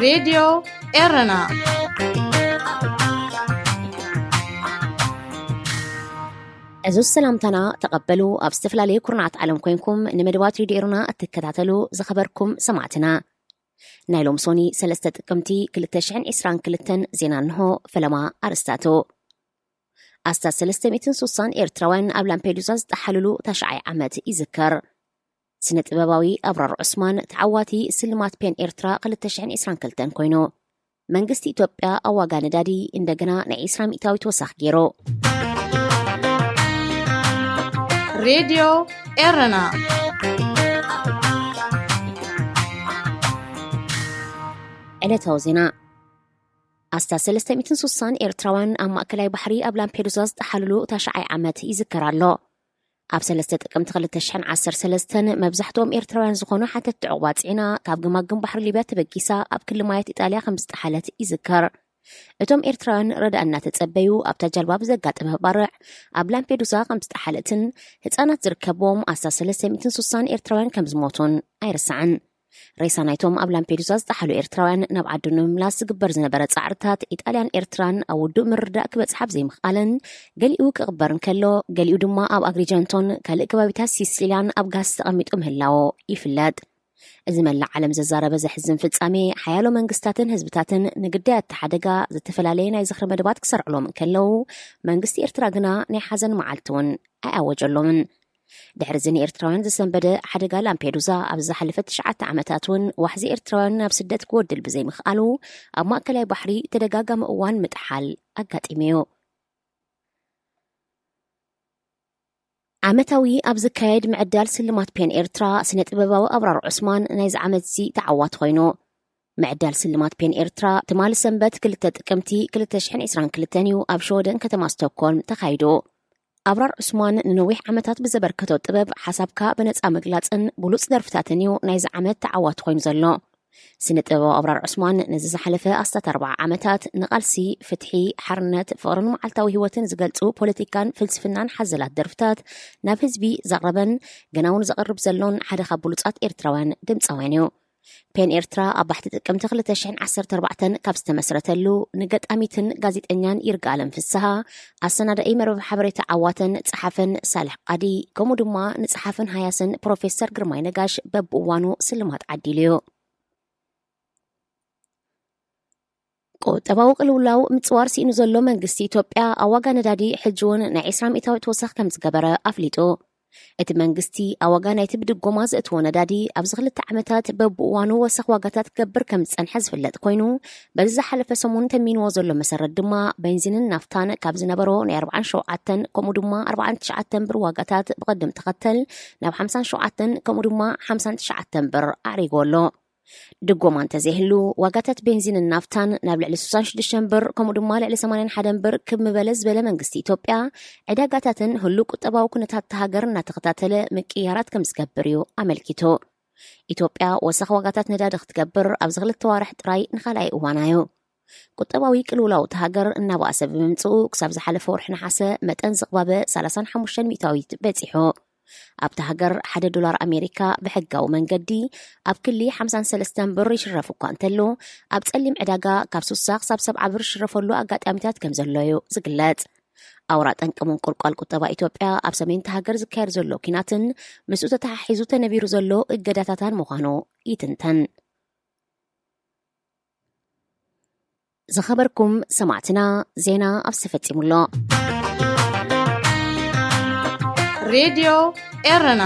ሬድዮ ኤረና። ዕዙዝ ሰላምታና ተቐበሉ። ኣብ ዝተፈላለዩ ኩርናዓት ዓለም ኮይንኩም ንመደባት ሬድዮ ኤረና እትከታተሉ ዝኸበርኩም ሰማዕትና፣ ናይ ሎም ሶኒ ሰለስተ ጥቅምቲ ክልተ ሽሕን ዕስራን ክልተን ዜና እንሆ። ፈለማ ኣርስታቱ። ኣስታት ሰለስተ ሚእትን ሱሳን ኤርትራውያን ኣብ ላምፔዱዛ ዝጠሓልሉ ታሽዓይ ዓመት ይዝከር። ስነ ጥበባዊ ኣብራር ዑስማን ተዓዋቲ ስልማት ፔን ኤርትራ ክልተ ሽሕን ዕስራን ክልተን ኮይኑ፣ መንግስቲ ኢትዮጵያ ኣብ ዋጋ ነዳዲ እንደገና ናይ ዕስራ ሚእታዊት ወሳኽ ገይሩ። ሬድዮ ኤረና። ዕለታዊ ዜና። ኣስታት ሰለስተ ሚእትን ሱሳን ኤርትራውያን ኣብ ማእከላይ ባሕሪ ኣብ ላምፔዱዛ ዝጠሓልሉ ታሽዓይ ዓመት ይዝከር ኣሎ። ኣብ ሰለስተ ጥቅምቲ ክልተ ሽሕን ዓሰርተ ሰለስተን መብዛሕትኦም ኤርትራውያን ዝኾኑ ሓተትቲ ዕቑባ ጽዒና ካብ ገማግም ባሕሪ ሊብያ ተበጊሳ ኣብ ክሊ ማያት ኢጣልያ ከም ዝጠሓለት ይዝከር። እቶም ኤርትራውያን ረድኣ እናተጸበዩ ኣብታ ጃልባ ብዘጋጠመ ባርዕ ኣብ ላምፔዱዛ ከም ዝጠሓለትን ህጻናት ዝርከብዎም ኣስታት ሰለስተ ሚእትን ሱሳን ኤርትራውያን ከም ዝሞቱን ኣይርሳዕን። ሬሳ ናይቶም ኣብ ላምፔዱዛ ዝጠሓሉ ኤርትራውያን ናብ ዓዱ ንምምላስ ዝግበር ዝነበረ ጻዕርታት ኢጣልያን ኤርትራን ኣብ ውዱእ ምርዳእ ክበጽሓ ብዘይምኽኣለን፣ ገሊኡ ክቕበር እንከሎ፣ ገሊኡ ድማ ኣብ ኣግሪጀንቶን ካልእ ከባቢታት ሲሲልያን ኣብ ጋስ ተቐሚጡ ምህላዎ ይፍለጥ። እዚ መላእ ዓለም ዘዛረበ ዘሕዝን ፍጻሜ፣ ሓያሎ መንግስታትን ህዝብታትን ንግዳይ እቲ ሓደጋ ዝተፈላለየ ናይ ዝኽሪ መደባት ክሰርዕሎም እንከለዉ፣ መንግስቲ ኤርትራ ግና ናይ ሓዘን መዓልቲ እውን ኣይኣወጀሎምን። ድሕሪ እዚ ንኤርትራውያን ዘሰንበደ ሓደጋ ላምፔዱዛ፣ ኣብ ዝሓለፈ ትሽዓተ ዓመታት እውን ዋሕዚ ኤርትራውያን ናብ ስደት ክወድል ብዘይምኽኣሉ፣ ኣብ ማእከላይ ባሕሪ ተደጋጋሚ እዋን ምጥሓል ኣጋጢሙ እዩ። ዓመታዊ ኣብ ዝካየድ ምዕዳል ስልማት ፔን ኤርትራ፣ ስነ ጥበባዊ ኣብራር ዑስማን ናይዚ ዓመት እዚ ተዓዋቲ ኮይኑ። ምዕዳል ስልማት ፔን ኤርትራ ትማሊ ሰንበት ክልተ ጥቅምቲ ክልተ ሽሕን ዕስራን ክልተን እዩ ኣብ ሸወደን ከተማ ስቶክሆልም ተኻይዱ። ኣብራር ዑስማን ንነዊሕ ዓመታት ብዘበርከቶ ጥበብ ሓሳብካ ብነጻ ምግላጽን ብሉጽ ደርፍታትን እዩ ናይዚ ዓመት ተዓዋቲ ኮይኑ ዘሎ። ስነ ጥበባዊ ኣብራር ዑስማን ነዚ ዝሓለፈ ኣስታት ኣርብዓ ዓመታት ንቓልሲ፣ ፍትሒ፣ ሓርነት፣ ፍቕርን መዓልታዊ ህይወትን ዝገልጹ ፖለቲካን ፍልስፍናን ሓዘላት ደርፍታት ናብ ህዝቢ ዘቕረበን ገና እውን ዘቕርብ ዘሎን ሓደ ካብ ብሉጻት ኤርትራውያን ድምጻውያን እዩ። ፔን ኤርትራ ኣብ ባሕቲ ጥቅምቲ ክልተ ሽሕን ዓሰርተ ኣርባዕተን ካብ ዝተመስረተሉ፣ ንገጣሚትን ጋዜጠኛን ይርጋለም ፍስሃ፣ ኣሰናዳኢ መርበብ ሓበሬታ ዓዋተን ጸሓፈን ሳልሕ ቃዲ፣ ከምኡ ድማ ንጸሓፍን ሃያስን ፕሮፌሰር ግርማይ ነጋሽ በብእዋኑ ስልማት ዓዲሉ እዩ። ቁጠባዊ ቅልውላው ምጽዋር ስኢኑ ዘሎ መንግስቲ ኢትዮጵያ፣ ኣብ ዋጋ ነዳዲ ሕጂ እውን ናይ ዕስራ ሚእታዊት ወሰኽ ከም ዝገበረ ኣፍሊጡ። እቲ መንግስቲ ኣብ ዋጋ ናይቲ ብድጎማ ዘእትዎ ነዳዲ ኣብዚ ክልተ ዓመታት በብእዋኑ ወሰኽ ዋጋታት ክገብር ከም ዝጸንሐ ዝፍለጥ ኮይኑ፣ በዚ ዝሓለፈ ሰሙን ተሚንዎ ዘሎ መሰረት ድማ ቤንዚንን ናፍታን ካብ ዝነበሮ ናይ ኣርብዓን ሸውዓተን ከምኡ ድማ ኣርብዓን ትሽዓተን ብር ዋጋታት ብቐደም ተኸተል ናብ ሓምሳን ሸውዓተን ከምኡ ድማ ሓምሳን ትሽዓተን ብር ኣዕሪግዎ ኣሎ። ድጎማ እንተዘይህሉ፣ ዋጋታት ቤንዚንን ናፍታን ናብ ልዕሊ ስሳን ሽዱሽተን ብር ከምኡ ድማ ልዕሊ ሰማንያን ሓደን ብር ክብ ምበለ ዝበለ መንግስቲ ኢትዮጵያ፣ ዕዳጋታትን ህሉው ቁጠባዊ ኩነታት እታ ሃገር እናተኸታተለ ምቅይያራት ከም ዝገብር እዩ ኣመልኪቱ። ኢትዮጵያ ወሰኽ ዋጋታት ነዳዲ ክትገብር ኣብዚ ክልተ ዋርሕ ጥራይ ንኻልኣይ እዋና እዩ። ቁጠባዊ ቅልውላው እታ ሃገር እናባእሰ ብምምጽኡ፣ ክሳብ ዝሓለፈ ወርሒ ነሓሰ መጠን ዝቕባበ ሰላሳን ሓሙሽተን ሚእታዊት በጺሑ። ኣብታ ሃገር ሓደ ዶላር ኣሜሪካ ብሕጋዊ መንገዲ ኣብ ክሊ ሓምሳን ሰለስተን ብር ይሽረፍ እኳ እንተሎ፣ ኣብ ጸሊም ዕዳጋ ካብ ሱሳ ክሳብ ሰብዓ ብር ዝሽረፈሉ ኣጋጣሚታት ከም ዘሎ እዩ ዝግለጽ። ኣውራ ጠንቂ ምንቁልቋል ቁጠባ ኢትዮጵያ ኣብ ሰሜን እታ ሃገር ዝካየድ ዘሎ ኲናትን ምስኡ ተተሓሒዙ ተነቢሩ ዘሎ እገዳታታን ምዃኑ ይትንተን። ዝኸበርኩም ሰማዕትና፣ ዜና ኣብዚ ተፈጺሙ ኣሎ። ሬድዮ ኤረና።